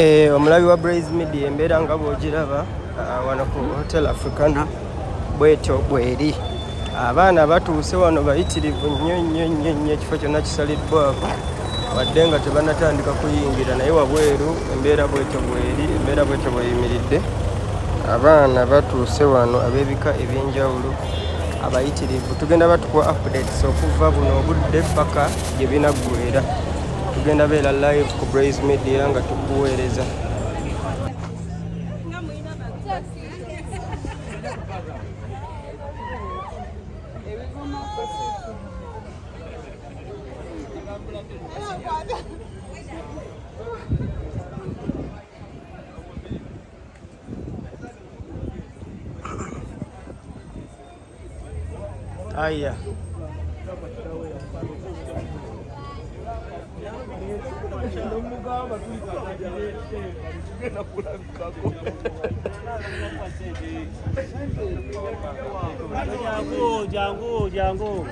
Omulabi wa Braze Media, embeera nga bw'ogiraba wano ku Hotel Africana bwetyo bweri. Abaana batuuse wano bayitirivu nnyo nnyo nnyo nnyo, ekifo kyonna kisaliddwako wadde nga tebannatandika kuyingira, naye wabweru embeera bwetyo bweri, embeera bwetyo bweyimiridde. Abaana batuuse wano ab'ebika ebyenjawulo abayitirivu. Tugenda batukuwa updates okuva buno obudde paka gye binaggwera. Tugenda beera live ku Braze Media nga tukuweereza. Aya. Jangu, jangu, jangu.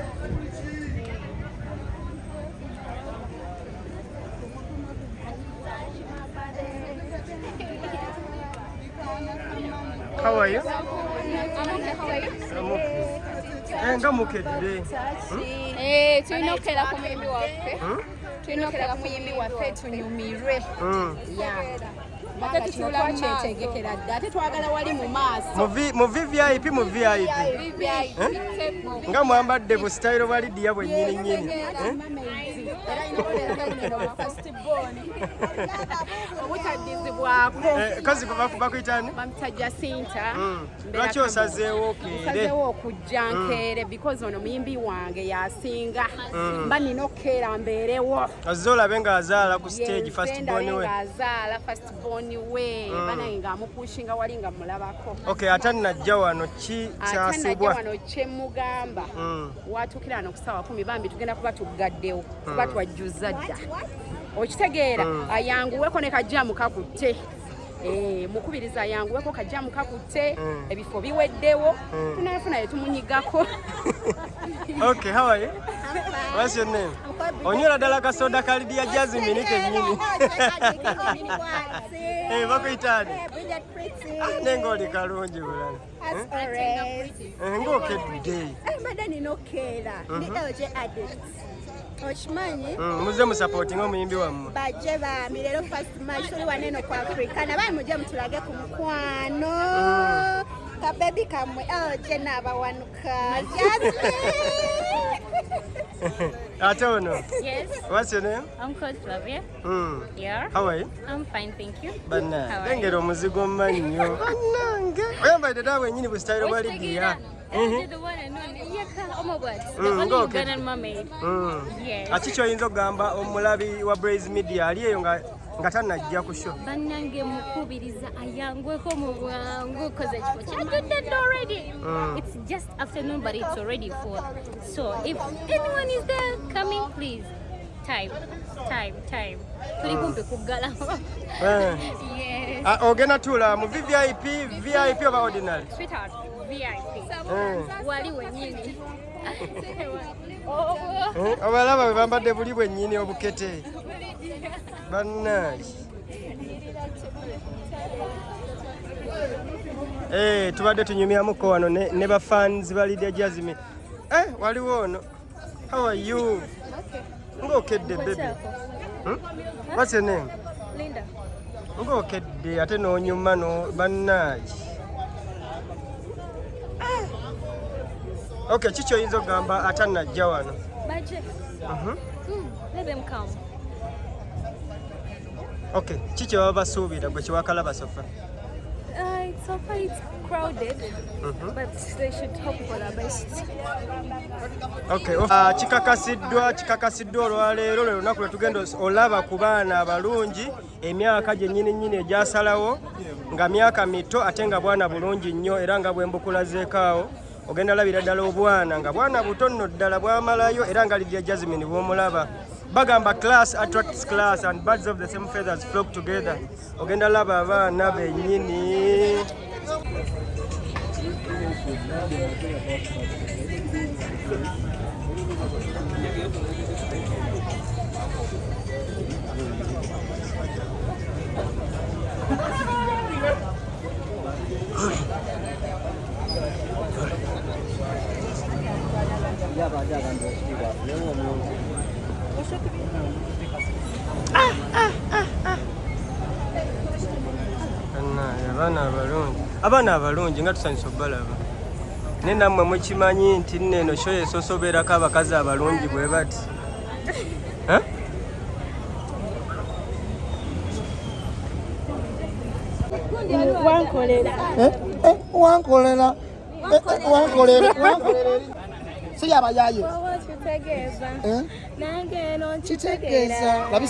How are you? I'm okay, how are you? I'm okay. Nga mukedde. Eh, tulina okukeera ku muyimbi waffe. Hmm? Tulina okukeera ku muyimbi waffe tunyumirwe. Ate tutuula twakyetegekera dda, ate twagala wali mu maaso. Mu VVIP, mu VIP. VIP. Nga mwambadde bu style bwa Lydia bwennyini nnyini. Eh? Era ina first born obutaddizibwako. Kazi bakuyita ani? Bamita Jacinta. Mbeera Lwaki osazeewo okeere? Nsazeewo okujja nkeere because ono muyimbi wange yasinga, mba nina okukeera mbeerewo. Azze olabe ng'azaala ku stage first born we. Ng'azaala first born we, banaye ng'amupushinga wali nga mulabako. Okay, ate najja wano ki Ate najja kyasubwa? wano kyemugamba, watuukira wano ku ssaawa 10, bambi tugenda kuba tuggaddewo kuba twajjuza dda, okitegeera? Ayanguweko ne kajjamu kakutte. Mukubiriza ayanguweko, kajjamu kakutte, ebifo biweddewo, tunaafuna yetumunyigako. Okay, how are you? What's your name? Onywera ddala kasoda ka Lydia Jasmine kennyini. Bakuyita ani? Ah, nenga oli kalungi bulala. Ng'okedde. Mbadde nina okukeera, ndi LJ addict, okimanyi? Muzze musupportinga omuyimbi wammwe. Bajje bambi, leero first match tuli waneno ku Africana, bali mujje mutulage ku mukwano kabebi kammwe LJ n'abawanuka Jasmine. Ate ono? Yes. What's your name? I'm called Flavia. Yeah. How are you? I'm fine, thank you. Bannange, How are you? lengera omuzigo mannyo. Bannange. Oyambadde ddala bwennyini bu style bwa Lydia. The one and only. Yeah, oh my God. The only go, okay. Ugandan mermaid. Yes. Aki kyoyinza okugamba omulabi wa Braze Media ali eyo nga tannajja ku show? Bannange, mukubiriza ayangweko mu bwangu cause ekifo kyajjudde dda already. It's just afternoon, but it's already full. So if anyone is there coming, please time, time, time. Tuli kumpi kuggalawo. Yes. Ah, ogenda tuula mu VVIP, VIP oba ordinary? Sweetheart, VIP. Wali wenyini. Oh. Obalaba bwe bambadde buli bwennyini obukete. Bannange. Tubadde tunyumyamuko wano ne bafans ba Lydia Jasmine. Waliwo ono. How are you? Ng'okedde, baby. What's your name? Linda. Ng'okedde ate n'onyuma no bannange. Okay, kiki oyinza okugamba atannajja wano? Budget. Let them come. Okay, kiki kye baba basuubira gwe kyewakalaba so far? So far it's crowded, but they should hope for the best. Okay, kikakasiddwa, kikakasiddwa olwaleero lwe lunaku lwe tugenda olaba ku baana abalungi, emyaka gyennyini nnyini egyasalawo nga myaka mito ate nga bwana bulungi nnyo, era nga bwe mbukulazeeko awo ogenda labira ddala obwana nga bwana buto nno ddala bwamalayo, era nga Lydia Jasmine bw'omulaba. Bagamba class attracts class and birds of the same feathers flock together. Ogenda laba abaana bennyini. Abaana abalungi, abaana abalungi nga tusanyusa obalaba. Naye nammwe mukimanyi nti nno eno show esoose obeerako abakazi abalungi bwe bati. Eh? Wankolera. Eh, eh, wankolera. Eh, eh, wankolera, wankolera eri. Si yabayaye. Oba okitegeeza. Eh? Nange eno Kitegeeza. nkitegeera.